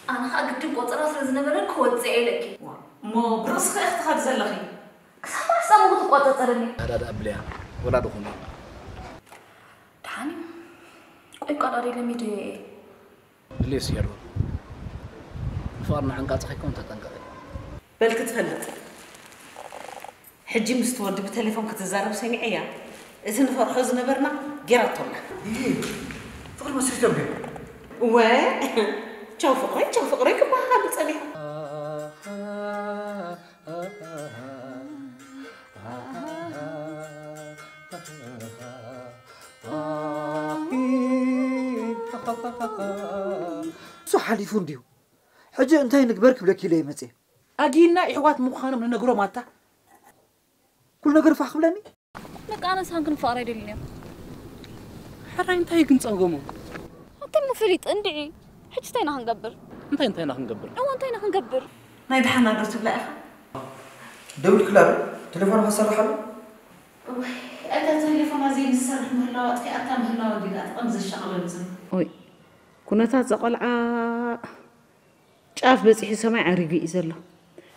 ኣነ ኸኣ ግድን ቆጸራ ስለ ዝነበረ ክወጽእ ኢለኪ። እሞ ብርእስኺ ኢኺ ትኸዲ ዘለኺ። ክሳብ ኣሕሳሙ ክትቆጻጸርኒ። ኣዳዳ ኣብልያ ወላ ድኹም። ደሓን እዩ። ቆይ ቃል ኣደይ ለሚደዮ እየ። ፕሊስ የሩ። ንፍቕርና ዕንቃጽ ከይኮን ተጠንቀቒ። በል ክትፈልጥ ሕጂ ምስቲ ወዲ ብቴሌፎን ክትዛረብ ሰሚዐያ። እቲ ንፈርሖ ዝነበርና ጌራቶ ኣላ። ፍቕሪ መስሪቶም ግን እወ ቻው ፍቕረይ ቻው ፍቕረይ ክበሃሃሉ ጸኒሖም። እሱ ሓሊፉ እንድዩ። ሕጂ እንታይ ንግበር ክብለኪ ኢለ እየ መፅየ። ኣጊና ይሕዋት ምዃኖም ንነግሮም ኣታ ኩሉ ነገር ፋሕ ክብለኒ። በቃ ኣነስ ሃንክን ፍቕሪ ኣይደልን እየ። ሕራይ እንታይ ግን ፀገሙ? ኣታ እሞ ፈሊጥ እንድዒ። ሕጂ እንታይ ኢና ክንገብር? እንታይ እንታይ ኢና ክንገብር? እወ እንታይ ኢና ክንገብር? ናይ ደሓና ዶ ትብላ ኢኻ? ደዊልክላ ዶ? ቴሌፎንኻ ትሰርሕ ኣሎ? እዋይ፣ እታ ቴሌፎና ዘይትሰርሕ ምህላዋ ኣጥፊኣታ ምህላዋ እንድዩ ደኣ እቲ ቀንዲ ዘሻቕለኒ ዘሎ። ኦይ፣ ኩነታት እዛ ቆልዓ ጫፍ በጺሑ ሰማይ ዓሪጉ እዩ ዘሎ።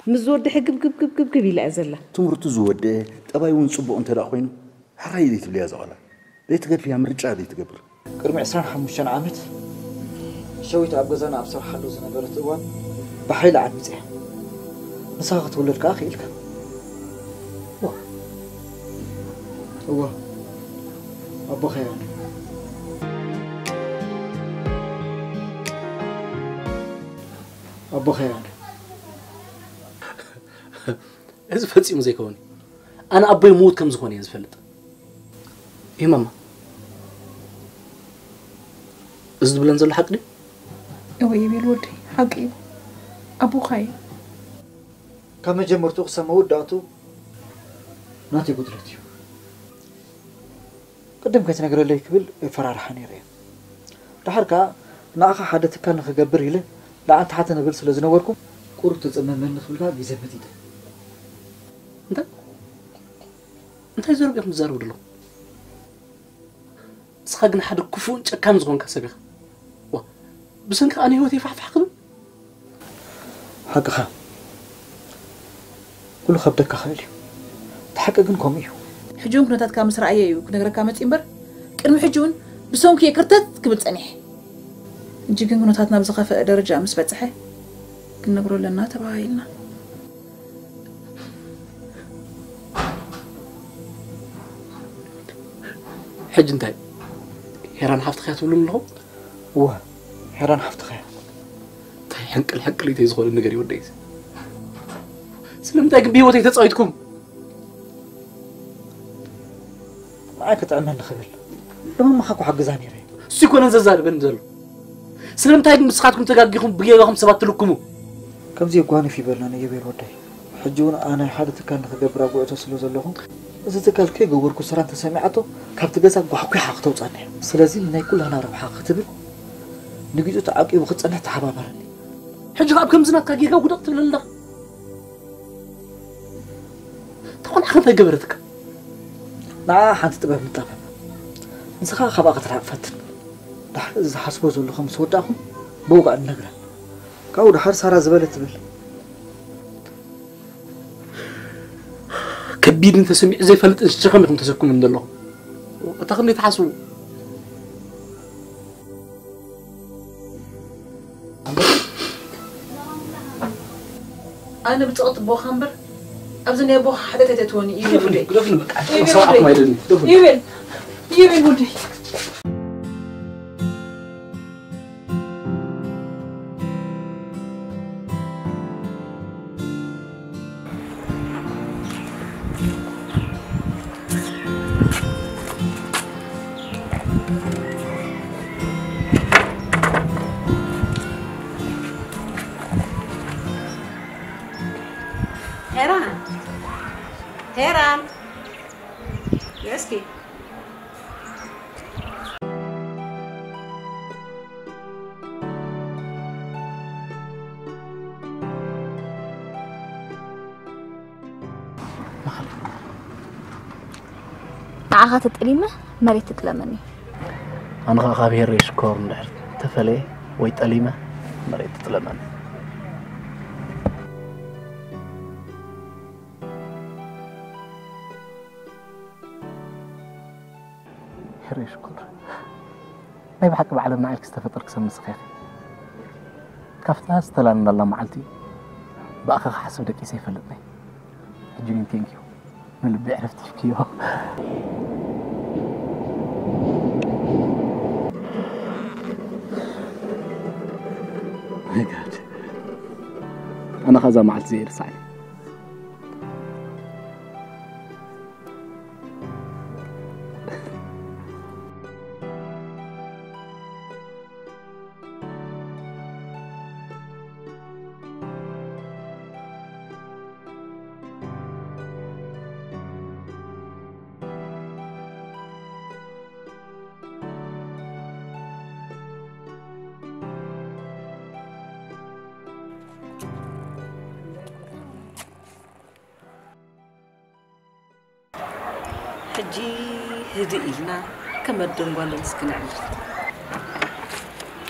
ምስ ዝወዲ ሕግብግብግብግብ ኢላ እያ ዘላ። ትምህርቱ ዝወደአ፣ ጠባዩ እውን ጽቡቕ እንተ ደኣ ኮይኑ፣ ሕራይ ዘይትብልያ እዛ ቆልዓ። ዘይትገድፍያ ምርጫ ዘይትገብር። ቅድሚ ዕስራን ሓሙሽተን ዓመት ሸዊት ኣብ ገዛና ኣብ ትሰርሓሉ ዝነበረት እዋን ብሓይሊ ዓሚፀያ። ንስኻ ክትውለድ ከኣ ክኢልካ። እዋ፣ እዋ፣ ኣቦኻ እያ። ኣቦኻ እያ። እዚ ፈጺሙ ዘይከውን እዩ። ኣነ ኣቦይ ምዉት ከም ዝኾነ እየ ዝፈልጥ። እይ ማማ፣ እዚ ዝብለን ዘሎ ሓቂ ድዩ? እወ ይብል ወደይ፣ ሓቂ እዩ። ኣቦኻ እዩ። ካብ መጀመርትኡ ክሳብ መወዳእትኡ ናተይ ጉድለት እዩ። ቅድም ከይትነግረለይ ክብል እፈራርሓ ነይረ እየ። ደሓር ከኣ ንኣኻ ሓደ ትካል ንኽገብር ኢለ ንዓንተ ሓተ ንብል ስለ ዝነበርኩ ቁሩብ ተጸመመኒ ክብል ከኣ ግዜ መጢጠ። እንታይ እንታይ ዘረባ ኢኹም ትዛረቡ ዘለኹም? ንስኻ ግን ሓደ ክፉእን ጨካን ዝኾንካ ሰብ ኢኻ። ዋ ብሰንኪ ኣነ ህይወተይ ፋሕፋሕ ክብል ሓቅኻ ኩሉ ከብደካ ኽእል እዩ እቲ ሓቂ ግን ከምኡ እዩ። ሕጂ እውን ኩነታትካ ምስ ረኣየ እዩ ክነግረካ መፅዩ እምበር ቅድሚ ሕጂ እውን ብሰንኩ እየ ክርተት ክብል ፀኒሐ። ሕጂ ግን ኩነታትና ብዝኸፈአ ደረጃ ምስ በፅሐ ክንነግሮ ኣለና ተባሃሂልና። ሕጂ እንታይ ሄራን ሓፍትኻ እያ ትብሉኒ ኣለኹም? እወ ሄራን ሓፍትኻ እያ። እንታይ ሕንቅል ሕንቅሊተይ ዝኾነ ነገር እዩ ወደይ እዚ። ስለምንታይ ግን ብህይወተይ ተፃዊትኩም? ንዓይ ክጥዕመኒ ክብል ብህሞኻ ክሓግዛ ነይረ እየ። እሱ ኣይኮነን ዘዛርበኒ ዘሎ። ስለምንታይ ግን ንስኻትኩም ተጋጊኹም ብጌጋኹም ሰባት ትልክሙ? ከምዚ የጓንፍ ይበልና ንኢዮቤል ወደይ። ሕጂ እውን ኣነ ሓደ ትካል ንኽገብር ኣብ ጉዕዞ ስለ ዘለኹ፣ እዚ ትካል ከይገበርኩ ስራ እንተሰሚዓቶ ካብቲ ገዛ ጓሕጒሓ ክተውፅኣኒ እያ። ስለዚ ንናይ ኩላህና ረብሓ ክትብል ንግዚኡ ተዓቂቡ ክፀንሕ ተሓባበረኒ። ሕጂ ከዓ ኣብ ከምዚ ናትካ ጌጋ ውድቕ ትብል ኣለኻ። እታ ቆልዓ ከ እንታይ ገበረትካ? ንዓኣ ሓንቲ ጥበብ ንጠበብ። ንስኻ ካብኣ ክትርሕቕ ፈትን። ድሓር እዚ ዝሓስቦ ዘለኹ ምስ ወዳእኹ ብውግእ ንነግረን። ካብኡ ድሓር ሳራ ዝበለት ትብል። ከቢድን ተሰሚዑ ዘይፈልጥን ሸኸም ኢኹም ተሰክሙኒ ዘለኹም። እታ ክንደይ ትሓስቡ? ኣነ ብጸቕጢ ቦኻ እምበር ኣብዚ ናይ ቦኻ ሓጢኣት ኣይተእትወኒ እዩ ግደፍኒ፣ ወደይ። ግደፍኒ በቃ። ይብል ሰው ወደይ። ኣፍማ ኣይደልን። ግደፍኒ። ይብል ይብል ወደይ። ሄራን ሄራን እስኪ ንዓኻ ተጠሊመ መሬት ትጥለመኒ። ኣነ ኸዓ ካብ ሄረይ ሽኮር እንድሕር ተፈለየ ወይ ጠሊመ መሬት ትጥለመን። ሕረ ሽኩር፣ ናይ ብሓቂ ብዓለምና ኢልኪ ዝተፈጠርኪ ሰብ ንስኺ ኢኺ። ካብታ ዝተላለናላ መዓልቲ ብኣኺ ክሓስብ ደቂሰ ኣይፈልጥን እየ። ሕጂ ግን ቴንኪዩ፣ ንልቢ ዕረፍቲ ሂብክዮ። My God፣ ኣነ ኸዛ መዓልቲ ዘይርስዓኒ። ሕጂ ህድእ ኢልና ከም ኣደን ጓልን እስኪ ነዕልል።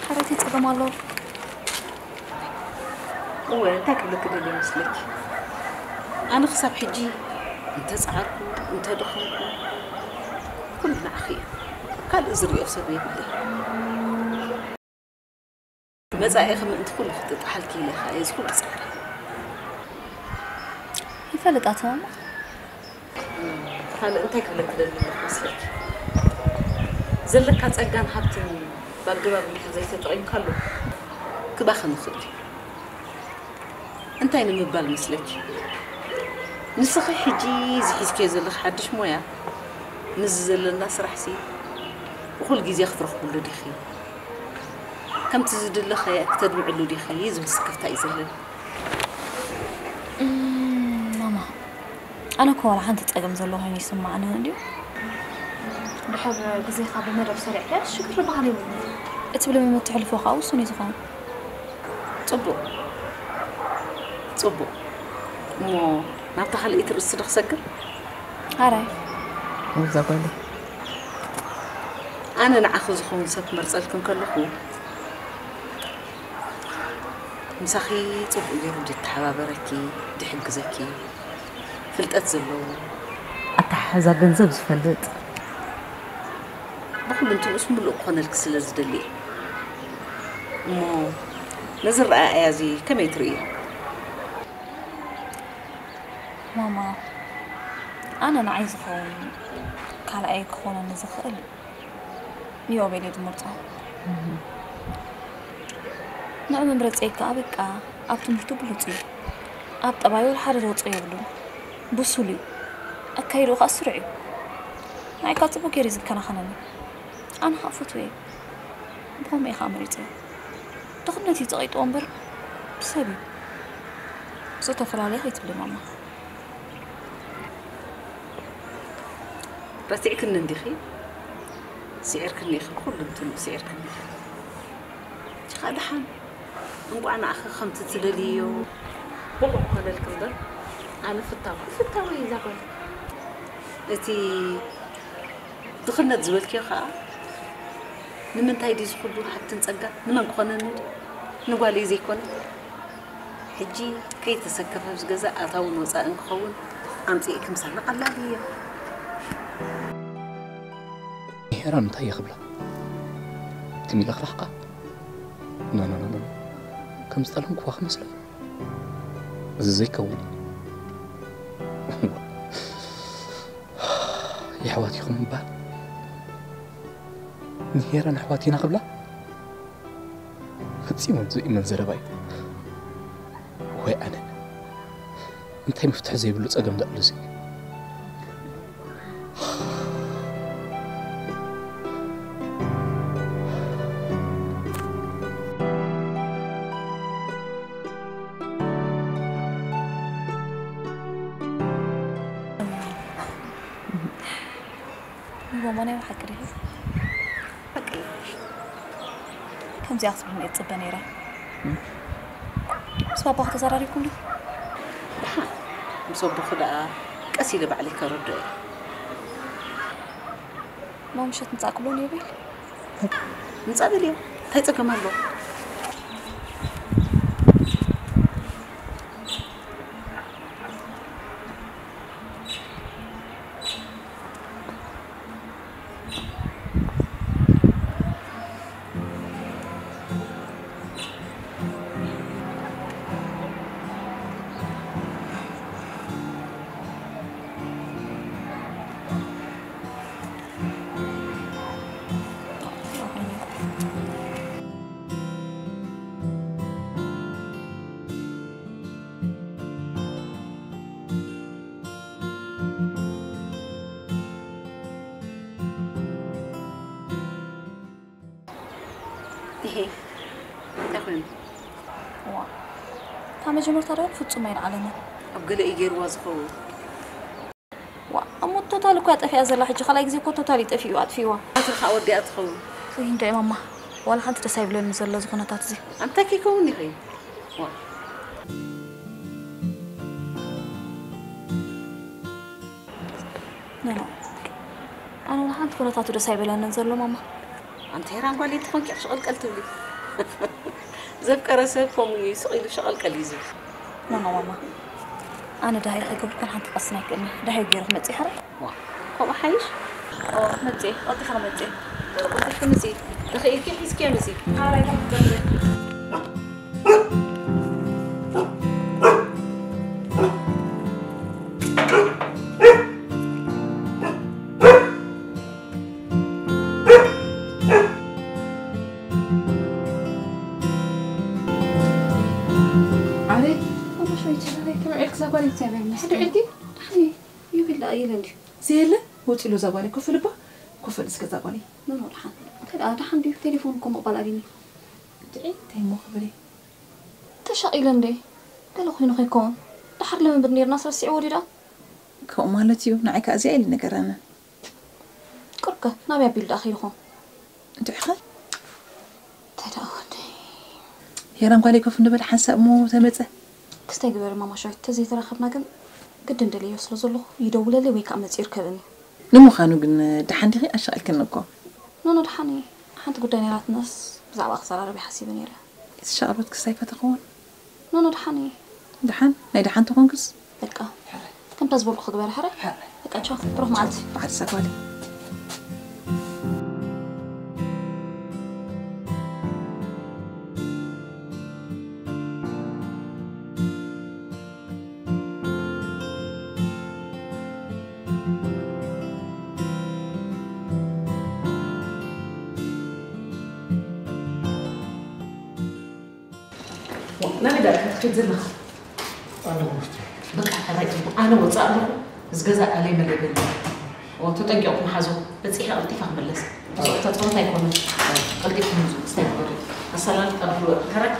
ሓረቲ ጸገም ኣሎ። እወ፣ እንታይ ክብለኪ ደልየ መስለኪ? ኣነ ክሳብ ሕጂ እንተ ጻዕርኩ፣ እንተ ደኸምኩ፣ ኩሉ ንዓኺ እዩ። ካልእ ዝርእዮ ሰብ የብለይ። መጻኢኺ ምእንቲ ኩሉ ክጥጥሓልኪ ኢለ ኸኣ እየ እዚ ኩሉ ጻዕሪ። ይፈልጣ ተማማ። ካልእ እንታይ ክብለኪ ደሊ ኣለኹ መስለኪ? ዘለካ ጸጋን ሃብትን ብኣገባብ እንድሕር ዘይተጠቒምካሉ ክባኽን ይኽእል እዩ። እንታይ ንምባል መስለኪ? ንስኺ ሕጂ እዚ ሒዝክዮ ዘለኺ ሓድሽ ሞያ፣ ምስዚ ዘለና ስራሕሲ እኹል ግዜ ክትረኽብሉ ዲኺ? ከምቲ ዝድለኸ ክተድምዕሉ ዲኺ ዝብል ስክፍታ እዩ ዘለኒ። እም፣ ማማ፣ ኣነ እኮ ዋላ ሓንቲ ጸገም ዘሎ ኮይኑ ይስምዓኒ እንድዩ። ድሕር ግዜኻ ብመደብ ሰሪዕካዮ ሽግር ዝበሃል የብሉን። እቲ ብልምምድ ትሕልፎ ኸኣ ውሱን እዩ ዝኸውን። ጽቡቕ። ጽቡቕ። እሞ ናብታ ካልኣይቲ ርእስቲ ዶ ክሰግር? ኣራይ። እዛ ጓለይ። ኣነ ንዓኺ ዝኸውን ሰብ ክመርጸልኪ እንከለኹ፣ ምሳኺ ጽቡቕ ገይሩ ድተሓባበረኪ፣ ድሕግዘኪ፣ ፍልጠት ዘለዎ፣ ኣተሓሕዛ ገንዘብ ዝፈልጥ፣ ብኹሉ እንትንኡስ ምሉእ ክኾነልኪ ስለ ዝደሊ እየ። እሞ ነዚ ረኣእያ እዚ ከመይ ትርእዮ? ማማ፣ ኣነ ንዓይ ዝኸውን ካልኣይ ክኾነኒ ዝኽእል ንዮቤል እየ ዝመርጾ። ንዑ ምምረጸይ ከኣ በቃ ኣብ ትምህርቱ ብሉጽ እዩ። ኣብ ጠባዩ ሓደ ዝወጾ የብሉን። ብሱል እዩ። ኣካይድኡ ከኣ ስሩዕ እዩ። ንዓይ ከኣ ጽቡቕ ገይሩ እዩ ዝከናኸነኒ። ኣነ ከኣ ፈትወ እየ። ብኸምኡ እየ ከኣ መሪጸዮ። ድኽነት እዩ ጸቒጥዎ እምበር ሰብ እዩ። ብዝተፈላለየ ከይትብሊ ማማ። ረሲዕክኒ እንዲኺ? ስዒርክኒ ኢኺ፣ ብኹሉ እንትንኡ ስዒርክኒ ኢኺ። ንስኻ ደሓን እንቋዕ ንዓኺ ከምቲ ትደልይዮ ብቑዕ ኮነልኪ እምበር፣ ኣነ ፍታው፣ ፍታወይ እዛ ጓል። እቲ ድኽነት ዝበልክዮ ኸኣ፣ ንምንታይ ድዩ ዝኹሉ ሃብትን ጸጋ? ንመን ክኾነኒ ድዩ? ንጓለይ ዘይኮነ? ሕጂ ከይተሰከፈ ኣብዚ ገዛ ኣታውን ወጻእን ክኸውን ኣምጺእኪ ምሳና ቀላል እዩ። ሄራን እንታይ እየ ክብላ? ትም ኢለ ክራሕቃ? ኖ፣ ኖ፣ ኖ፣ ኖ። ከም ዝጠለምክዋ ክመስላ እዩ። እዚ ዘይከውን እዩ። የሕዋት ኢኹም እምበኣር፣ ንሄራን ኣሕዋት ኢና ክብላ? ፈጺሙ ዘይእመን ዘረባ እዩ። ወይ ኣነ፣ እንታይ መፍትሒ ዘይብሉ ጸገም ደኣሉ እዚ? ንጎማ ናይ ብሓቂ ዲኺ? ሓቂ። ከምዚኣ ክትብልኒ እየ ዝጽበ ነይረ። ምስ ባባኺ ተዘራሪብኩምሉ? ደሓን፣ ምስ ኣቦኺ ደኣ ቀስ ኢለ ባዕለይ ከረድኦ እየ። ሎም ምሸት ምጻእ ክብሎ ነይሩ ኢለ። ምጻእ በልዮ፣ እንታይ ጸገም ኣለዎ? ዋ፣ ካብ መጀመርታ ዶ ፍጹም ኣይነዓለንን። ኣብ ገለ እዩ ገይርዋ ዝኸውን። ዋ፣ እሞ ቶታል እኮ እያ ጠፊኣ ዘላ። ሕጂ ካልኣይ ግዜ እኮ ቶታል እዩ ጠፊኡ፣ ኣጥፊእዋ። ኣቲ ከዓ ወዲኣ ትኸውን። ወይ እንዶ ማማ፣ ዋላ ሓንቲ ደስ ኣይብለኒ ዘሎ እዚ ኩነታት እዚ። ኣንታይ ከይከውን ይኸይ? ዋ። ኖ፣ ኖ። ኣነ ሓንቲ ኩነታቱ ደስ ኣይበለንን ዘሎ ማማ። ኣንቲ ሄራን ጓል እንተኾንኪ ሸቐልቀል ትብሊ። ዘፍቀረ ሰብ ከምኡ እዩ፣ ስቕ ኢሉ ሸቐልቀል እዩ ዝብል። ኖ፣ ኖ ማማ። ኣነ ደሃይ ከይገብርኩን ሓንቲ ቀስና ኣይክእልኒ። ደሃይ ገይሩ ክመጽእ ይሓረ? ዋ፣ ከምኡ ሓይሽ? ኦ፣ መጽእ፣ ቀልጢፋ መጽእ። ቀልጢፍኪ ምጺ። ተኽኢልኪ ሒዝኪ ምጺ። ዓረይ፣ ኣቦ ሸዊት፣ ዓረይ፣ ከመይ ዒልክ እዛ ጓል እግዚኣብሔር ይመስገን። ሕዶ ዒልኪ? ደሓን እዩ። ይብል ኢለ እንዲ። ዘየለ፣ ወፂ ኢሎ እዛ ጓል ኮፍ ልባ፣ ኮፍ እስከ እዛ ጓል። ኖ፣ ኖ፣ ደሓን። እንታይ ደኣ፣ ደሓን ድዩ? ቴሌፎን እኮ ምቕባል ኣቢኒ። ድዒ፣ እንታይ እሞ ክብል እየ? ተሻቒለ እንዴ? ገለ ኮይኑ ከይከውን። ደሓር ለምን ብድ ነይርና ስረስዒ ወዲዳ? ከምኡ ማለት እዩ። ንዓይ ከኣ እዚኣ ኢሉ ነገረኒ። ቁርቀ፣ ናበይ ኣቢሉ ደኣ ከይዱ ኾን? እንታይ ኢኻ? እንታይ ደኣ ወደይ? ሄራን ጓለይ ኮፍ ንበል ሓንሳብ እሞ ተመጸ። ክስታይ ግበሪ ማማ ሸዊት፣ ተዘይተራኸብና ግን ግድን ደልዮ ስለ ዘለኹ ይደውለለይ ወይ ከዓ መጺኡ ይርከብኒ። ንምዃኑ ግን ደሓን ዲኺ? ኣሻቒልክኒ እኮ። ኖ፣ ኖ፣ ደሓን እየ። ሓንቲ ጉዳይ ነይራትናስ ብዛዕባ ክዘራረብ እየ ሓሲበ ነይረ። እቲ ሻቕሎት ክስታይ ፈተኽዎን? ኖ፣ ኖ፣ ደሓን እየ። ደሓን? ናይ ደሓን ተኾንክስ? በቃ። ከምታ ዝበልኩ ክግበር ሕረ? ሕረ። በቃ ቻው፣ ብሩኽ መዓልቲ። ብሓድሳ ጓለይ። ዋ፣ ናበይ ዳኣ ኢኻ ትኸይድ ዘለኻ? ኣለኹ ውሽጢ። በቃ፣ ሕራይ ጽቡቕ። ኣነ ወጻእ ኣለኹ። እዚ ገዛ ኣለይ መለይ በሊ። ኦ፣ ተጠንቂቕኩም ሓዞ። በጺሐ ቀልጢፈ ክምለስ። ብዙሕ ተጻወት ኣይኮነን። ቀልጢፍኩም ምጹ፣ ክስታይ ግበሩ። ኣሰላልጣ ብሉ፣ ሕራይ።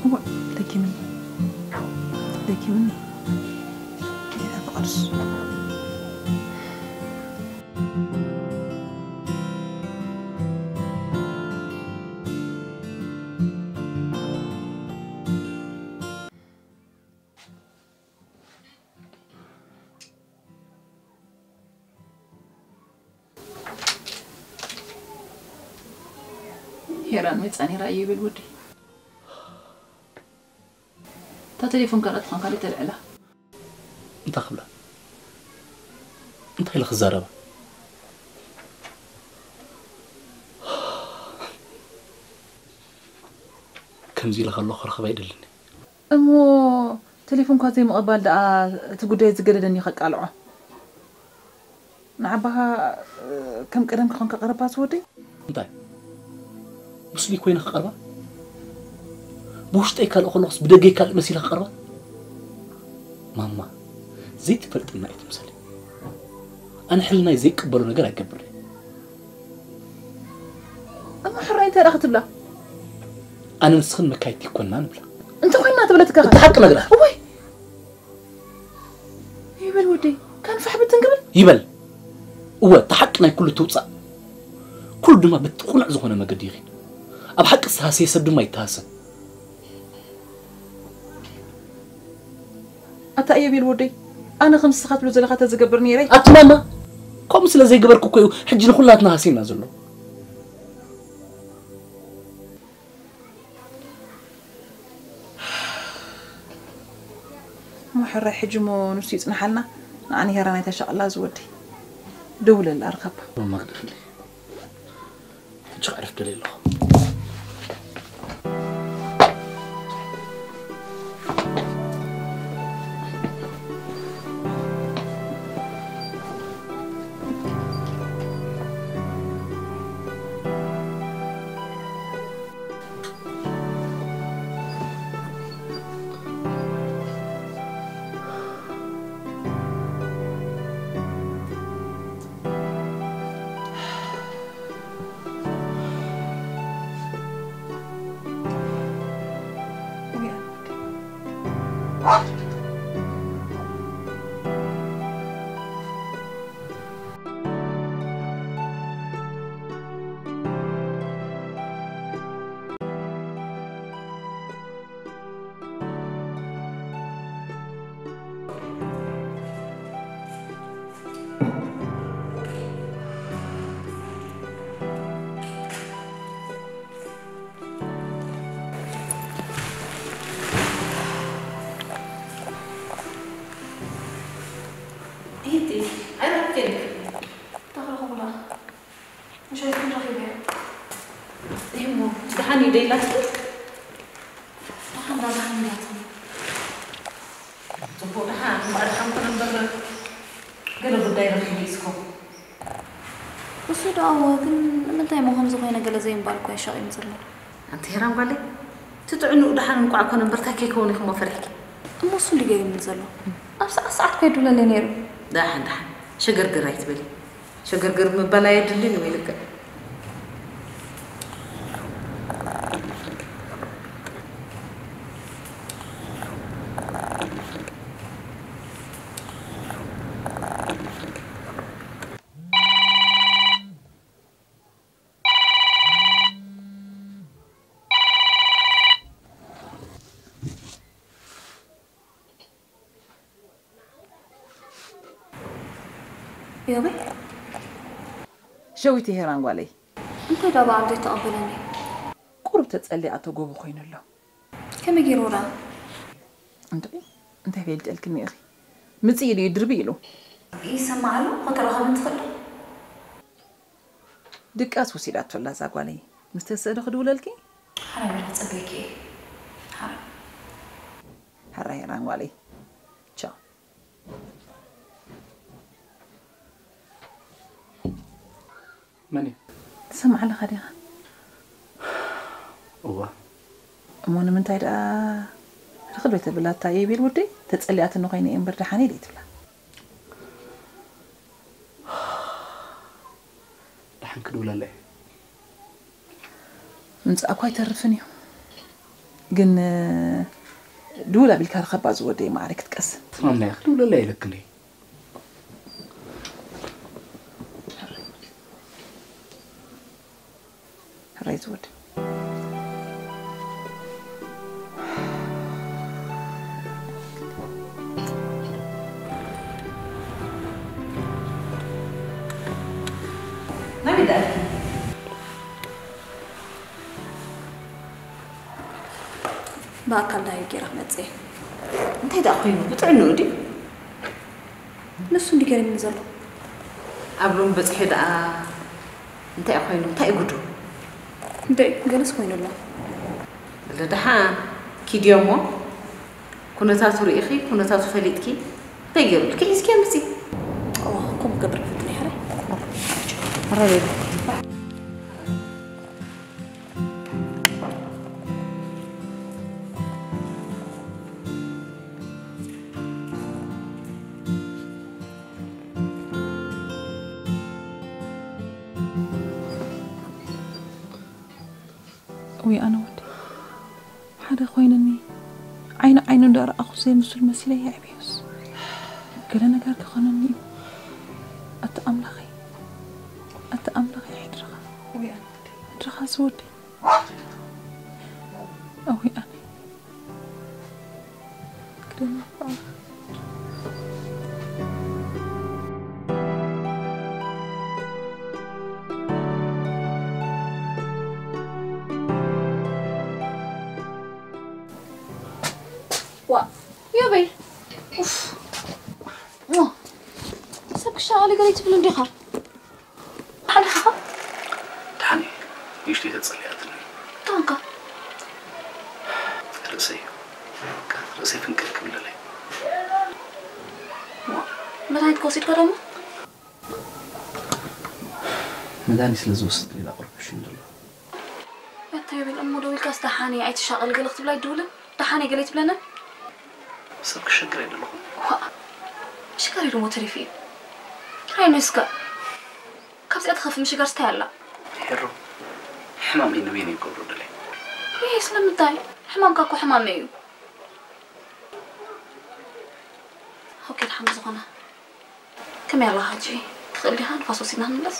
እዋ፣ ደኪምኒ። ደኪምኒ። ጌታ ፍቕርስ። ሄራን መጻ ነይራ እየ ይብል ወዲ። እታ ቴሌፎን ካልኣት ትኾን ካልእ ተልዕላ። እንታይ ክብላ? እንታይ ኢለ ክዛረባ? ከምዚ ኢለ ከለኹ ክረኽባ ኣይደልን። እሞ ቴሌፎንኳ ዘይምቕባል ደኣ እቲ ጉዳይ ዝገደደኒ ከቃልዖ። ንዓባኻ፣ እ፣ ከም ቀደም ክኾንካ ቀረባ ዝወደይ? እንታይ? ምስሉይ ኮይነ ክቐርባ? ብውሽጠይ ካልእ ከለኹስ ብደገይ ካልእ መሲለ ክቐርባ? ማማ፣ ዘይትፈልጥና እየ ትምሰል። ኣነ ሕልናይ ዘይቅበሎ ነገር ኣይገብርን። እሞ ሕራይ እንታይ ደኣ ክትብላ? ኣነ ንስኽን መካየድቲ ይኮና ንብላ። እንተ ኮይና ትብለትካ እቲ ሓቂ ነግራ። እወይ! ይበል ወደይ፣ ካን ፋሕ ብትን ክብል? ይበል። እወ፣ እቲ ሓቂ ናይ ኩሉ ትውጻእ። ኩሉ ድማ በቲ ቁኑዕ ዝኾነ መገዲ ይኺድ። ኣብ ሓቂ ዝተሃሰየ ሰብ ድማ ይተሃሰ። ኣታ እየቤል ወደይ፣ ኣነ ከም ንስኻ ትብሎ ዘለኻ ተዝገብር ነይረ። ኣቲ ማማ፣ ከምኡ ስለ ዘይገበርኩ እኮ እዩ ሕጂ ንኹላትና ሃስየና ዘሎ። እሞ ሕራይ ሕጂ እሞ ንሱ ይጽንሓልና፣ ንዓኒ ሄራን ኣይተሻቕላ ዝወደይ። ደውለላ ርኸባ። ማማ ግደፍለይ። ሕጂ ከዕርፍ ደልየ ኣለኹ። ኢቲ፣ ኣይረክብን። ተኽረኽቡላ። ምሸት ክንረኽብ እየ። እሞ፣ ደሓን እዩ ደይላትኪ? ደሓን ዳ ደሓን ኢላትኒ። ጽቡቕ ደሓን፣ እምበኣር ደሓን ኮነ እምበር፣ ገለ ጉዳይ ረኺቡ እዩ እስኮ። እሱ ደኣ እወ፣ ግን ንምንታይ እሞ ከምዚ ኮይነ ገለ ዘይምባል እኮ የሻቒኒ ዘሎ። ኣንቲ ሄራን ጓለይ፣ እቲ ጥዕንኡ ደሓን እንቋዕ ኮነ እምበር፣ እንታይ ከይከውን ኢኹሞ ፈሪሕኪ? እሞ እሱ እንዲ ገይሩኒ ዘሎ። ኣብ ሰዓት ሰዓት እኮ የድውለለይ ነይሩ። ደሓን፣ ደሓን፣ ሸገርገር ኣይትበሊ። ሸገርገር ምባል ኣየድልን እዩ ወይ ልክዕ? ዮቤ? ሸዊት ሄራን ጓለይ። እንታይ ደኣ በኣም ዘይተቐበለኒ? ቁሩብ ተጸሊኣ እቶ ጎቦ ኮይኑ ኣሎ። ከመይ ገይሩ ደኣ? እንታይ? እንታይ ፈልጠልክኒ ኢኺ? ምጽእ ኢሉ እዩ ድርቢ ኢሉ። ይሰማዕ ኣሎ? ከተራኸብን ትኽእል ዶ? ድቃስ ወሲዳቶ ኣላ እዛ ጓለይ። ምስ ተስእ ዶ ክድውለልኪ? ሓራይ በል፣ ክጽበየኪ እየ። ሓራይ። ሕራይ ሄራን ጓለይ። ቻው። መን እዩ? ትሰምዕ ኣለኻ ዲኻ? እወ። እሞ ንምንታይ ደኣ ርኽብ ዘይተብላታ እየ ቤል ወደይ? ተጸሊኣትኒ ኮይነ እየ እምበር ደሓን እየ ደይትብላ? ደሓን ክድውለላ እየ። ምምጻእ እኳ ኣይተርፍን እዩ። ግን፣ ድውል ኣቢልካ ርኸባ ዝወደይ ማዕረ ክትቀስን። ትማም ናይ ክድውለላ ኢለክን እየ። ሕራይ ዝወደይ። ናበይ ደኣ? ብኣካል ዳሃዩ ገይረ ክመጽእ እየ። እንታይ ደኣ ኮይኑ? ብጥዕንኡ ድዩ? ንሱ እንዲ ገሪምኒ ዘሎ። ኣብ ሎሚ በጺሑ ደኣ እንታይ ኮይኑ? እንታይ እዩ ጉዱ? እንደ ገለስ ኮይኑ ኣሎ። ወለ ደሓን ኪድዮ እሞ፣ ኩነታቱ ርኢኺ፣ ኩነታቱ ፈሊጥኪ፣ እንታይ ገይሩልኪ ሒዝኪ ኣምጺ? እዋ፣ ከምኡ ክገብር ይፈትን እየ፣ ሕራይ። ሕራይ በይሉ። ወይ ኣነ ወዲ ሓደ ኮይንኒ ዓይኒ ዓይኑ እንዳረኣኹ ዘይምስል መሲለ የዕብዮስ ገለ ነገር ክኾነኒ እዩ። ኣቲ ኣምላኸይ፣ ኣቲ ኣምላኸይ ሕድርኻ፣ ወይ ኣነ ወዲ ሕድርኻ ዝወዲ። ኣወይ ኣነ ክደኒ በኣኻ። ዋ፣ ዮበይ። ኡፍ። ሞ፣ ሰብ ክሻቐል ገለ ትብል እንዲኻ? ሓሊኻ? ደሓን እየ። ንእሽተይ ተጸሊኣትኒ። እንታይ ኮንካ? ርእሰይ። ርእሰይ ፍንቅል ክብለለይ። ዋ፣ መድሃኒት ከወሲድካ ደሞ? መድሃኒት ስለ ዝወስድ ሌላ ቁርብ ሽም ዘሎ። ኣታ ዮቤል፣ እሞ ደዊልካስ ደሓን እየ ኣይትሻቐል ገለ ክትብል ኣይትድውልን? ደሓን እየ ገለ ኣይትብለንን? ሰብ ክሸግር ኣይደለኹን። ዋእ፣ ምሽጋር እዩ ደሞ ተሪፉ እዩ። ራይነስካ ካብዚኣ ትኸፍእ ምሽጋር ስታይ ኣላ? ሄሮ፣ ሕማም እዩ ንበይነይ ክገብሮ ደለየ። ይሄ ስለምንታይ? ሕማምካ እኮ ሕማመይ እዩ። ከም ዝኾነ ከመይ ኣላ ሕጂ? ትኽእል ዲኻ ንፋስ ወሲድና ንመለስ?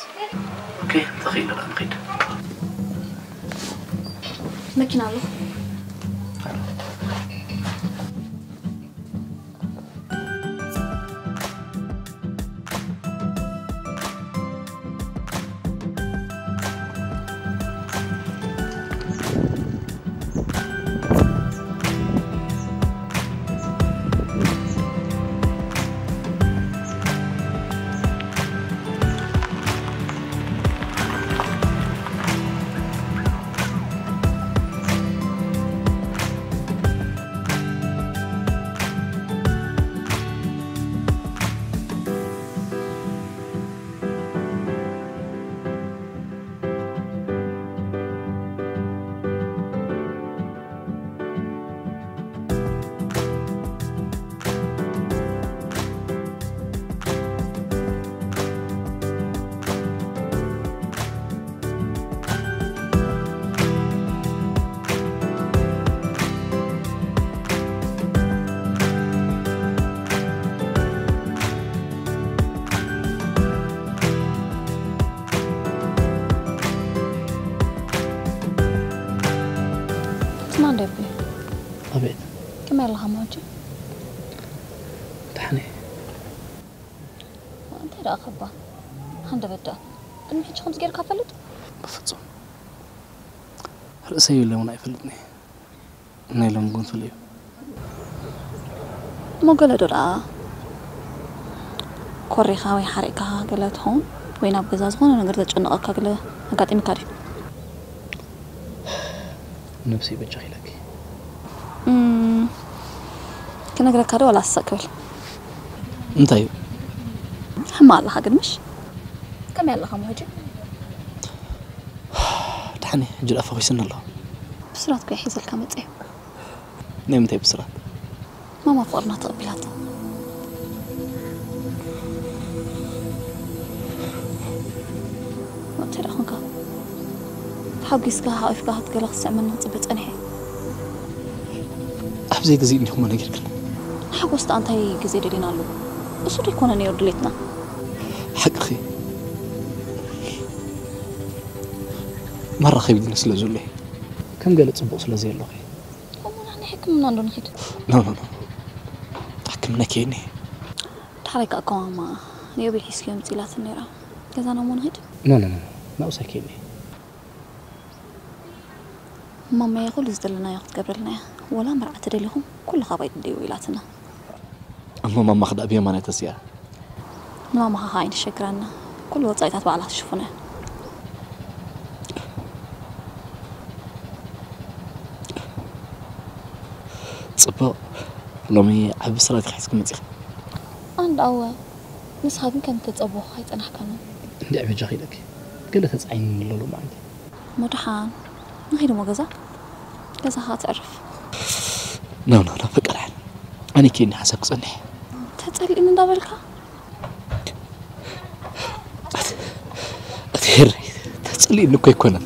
ኦኬ፣ ተኺእለ ደኣ ንኺድ። መኪና ኣሎ። ስማ እንዴ ኣቤ፣ ኣቤት። ከመይ ኣለኻ ማጂ? ደሓን እየ። እንታይ ደኣ ከባ? ሃንደበት ደኣ። ቅድሚ ሕጂ ከምዚ ጌርካ ፈልጥ? በፍጹም። ርእሰይ ኢለ እውን ኣይፈልጥን እየ። ናይ ሎሚ ግን ፍሉይ እዩ። እሞ ገለ ዶ ደኣ ኮሪኻ ወይ ሓሪቕካ ገለ ትኸውን? ወይ ናብ ገዛ ዝኾነ ነገር ዘጨንቐካ ገለ ኣጋጢምካ ድዩ? ነብሰይ በጃኺ ኢለኪ። እም፣ ክነግረካ ዶ ዋላ ስቕ ክብል? እንታይ እዩ? ሕማ ኣለኻ ግን ምሽ? ከመይ ኣለኻ እሞ ሕጂ? ደሓን እየ፣ ሕጂ ደኣ ፈኺስኒ ኣለኹ። ብስራት እኮ እየ ሒዘልካ መፅየ። ናይ ምንታይ ብስራት? ማማ ፍቕርና ተቐቢላቶ። እንታይ ደኣ ኾንካ? ተሓጒስካ ሓቒፍካ ክትገለ ክትስዕመኒ ክፅበ ፀኒሐ። ኣብ ዘይግዜኡ እንዲኹም ነጊርክኒ። ንሓጎስ ደኣ እንታይ ግዜ ደሊና ኣሎ? እሱ ዶ ኣይኮነ ነይሩ ድሌትና? ሓቅኺ። መራኸቢ ግን ስለ ዘሎ እዩ። ከም ገለ ጽቡቕ ስለ ዘየሎኺ። እሞ ናብ ናይ ሕክምና እንዶ ንኺድ። ኖ፣ ኖ፣ ኖ። ሕክምና ከይኒ። ዳሕራይ ከኣ እኮ ማማ ንዮቤል ሒዝክዮ ምጽእ ኢላትኒ ነይራ። ገዛና እሞ ንኺድ። ኖ፣ ኖ፣ ኖ፣ ኖ። ናብኡ ኣይከይድን እየ። ማማየ ኩሉ ዝደለናዮ ክትገብረልና እያ። ወላ መርዓ ተደሊኹም ኩሉ ካባይ ትደልይዎ ኢላትና። እሞ ማማኺ ደኣ ብየማን እያ ተሲኣ? ንማማኻ ኸኣ ኣይንሸግረና። ኩሉ ወጻኢታት ባዕላ ክትሽፍኖ እያ። ጽቡቕ። ሎሚ ዓቢ ብስራት ኢኻ ሒዝኪ መጺኺ። ኣንዳ እወ። ንስኻ ግን ከም እተጸበኹኻ ኣይጸናሕካን። እንድዒ በጃኺ ኢለኪ። ገለ ተጻዒኑኒ ኣሎ ሎማዓንቲ። እሞ ደሓን ንኺድ እሞ ገዛ። ገዛኻ ተዕርፍ። ኖ፣ ኖ፣ ኖ፣ በቃ ደሓን። ኣነ ከይኒ ሓሳብ ክጸንሕ። ተጸሊእኒ እንዳበልካ? ኣቲ፣ ኣቲ ሄሪ፣ ተጸሊእኒ እኮ ኣይኮነን።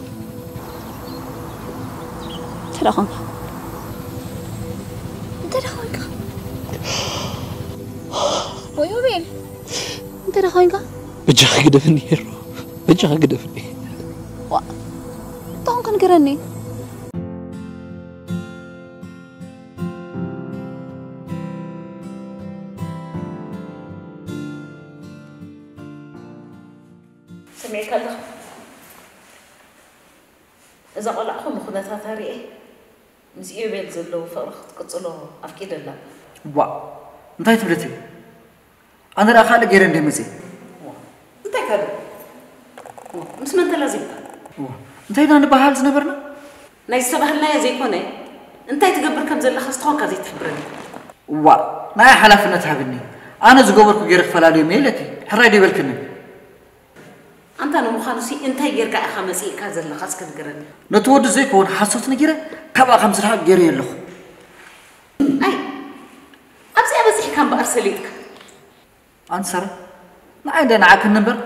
እንታይ ደኣ ኾንካ? እንታይ ደኣ ኾንካ? ወይ ዮቤል፣ እንታይ ደኣ ኾንካ? በጃኺ ግደፍኒ ሄሩ፣ በጃኺ ግደፍኒ። ዋ፣ እንታይ ኾንካ ንገረኒ? ሰሚዕካ ኣለኻ? እዛ ቆልዓ ኹሉ ኩነታታ ሪኤ ምስ ኢዮቤል ዘለዎ ፍቕሪ ክትቅጽሎ ኣፍቂደላ። ዋ፣ እንታይ ትብለቲ? ኣነ ደኣ ካልእ ገይረ እንደ መጽእ። እንታይ ካልእ? ዋ፣ ምስ መን ተላዚብካ? ዋ፣ እንታይ ኢና ንበሃል ዝነበርና? ናይ ዝተባህልናዮ ዘይኮነ፣ እንታይ ትገብር ከም ዘለኻ ዝተኾንካ ዘይትሕብረኒ። ዋ፣ ናይ ሓላፍነት ሃብኒ። ኣነ ዝገበርኩ ገይረ ክፈላልዮም እየ ኢለኪ። ሕራይ ዶ ይበልክኒ? ኣንታ ንምዃኑሲ እንታይ ጌርካ ኢኻ መጺእካ ዘለኻ እስከ ንገረኒ። ነቲ ወዲ ዘይከውን ሓሶት ነጊረ ካብኣ ከም ዝረሓቕ ገይረዮ ኣለኹ። ኣይ፣ ኣብዚኣ በጺሕካ እምበኣር ሰሊጥካ። ኣንቲ ሳራ፣ ንዓይ እንደ ንዓክኒ እምበር፣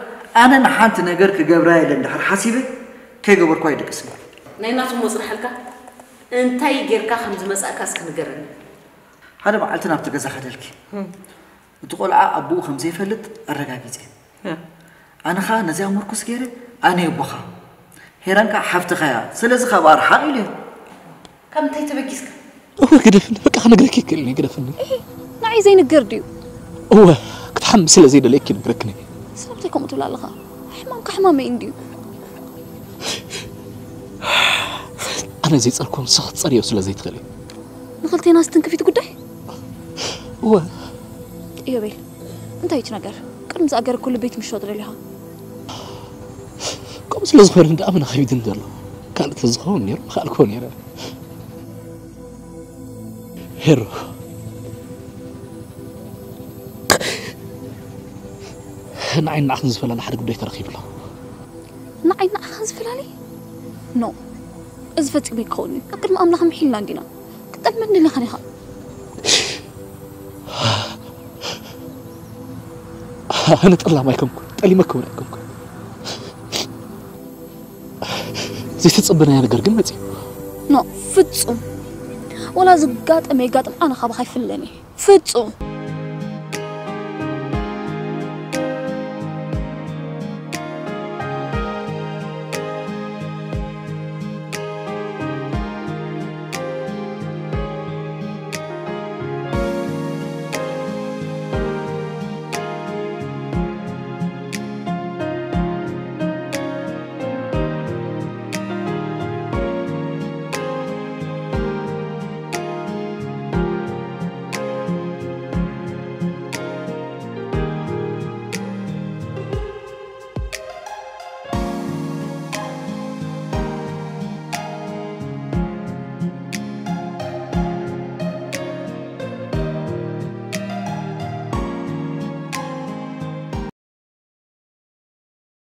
ኣነ ንሓንቲ ነገር ክገብራ ኢለ እንድሕር ሓሲበ፣ ከይገበርኩ ኣይድቅስን። ናይ ናቱ እሞ ጽንሓልካ፣ እንታይ ጌርካ ከም ዝመጻእካ እስኪ ንገረኒ። ሓደ መዓልቲ ናብቲ ገዛ ከደልኪ። እቲ ቆልዓ ኣቦኡ ከም ዘይፈልጥ ኣረጋጊጸ። ኣነ ኸኣ ነዚኣ ምርኩስ ገይረ ኣነ ኣቦኻ፣ ሄራን ከኣ ሓፍትኻ እያ፣ ስለዚ ካብኣ ርሓቕ ኢለ። ካብ ምንታይ ተበጊስካ? እወ ግደፍኒ፣ በቃ ክነግረኪ ይክእል እየ፣ ግደፍኒ። ንዓይ ዘይንገር ድዩ? እወ ክትሓሚ ስለ ዘይደለየኪ ነግረክኒ። ስለምንታይ ከምኡ ትብል ኣለኻ? ሕማምካ ሕማመይ እንድዩ። ኣነ ዘይጸርኮ ንስኺ ክትጸርዮ ስለ ዘይትኽእሊ። ንኽልቴና ዝትንክፊት ጉዳይ? እወ። ኢዮቤል፣ እንታይ እዩ እቲ ነገር? ቅድሚ ዝኣገረ ኩሉ ቤት ምሾ ትደልኻ? ከምኡ ስለ ዝኾነ እንዳ ኣመና ከቢድን ዘሎ። ካልእ ተዝኸውን ነይሩ፣ ምኻልክዎ ነይረ። ሄሮ። ንዓይ ንዓኽን ዝፈላለ ሓደ ጉዳይ ተረኺቡ ኣሎ። ንዓይ ንዓኻ ዝፈላለ? ኖ። እዚ ፈጺሙ ኣይክኸውን እዩ። ኣብ ቅድሚ ኣምላኽ ምሒልና እንዲና። ክትጠልመኒ ኣለኻን ኢኻ። ኣነ ጠላም ኣይኮንኩን፣ ጠሊመኪ እውን ኣይኮንኩን። ዘይተጸበናዮ ነገር ግን መጺኡ። ኖ፣ ፍጹም። ወላ ዝጋጠመ ይጋጥም፣ ኣነ ካባኻ ኣይፍለን እየ። ፍጹም።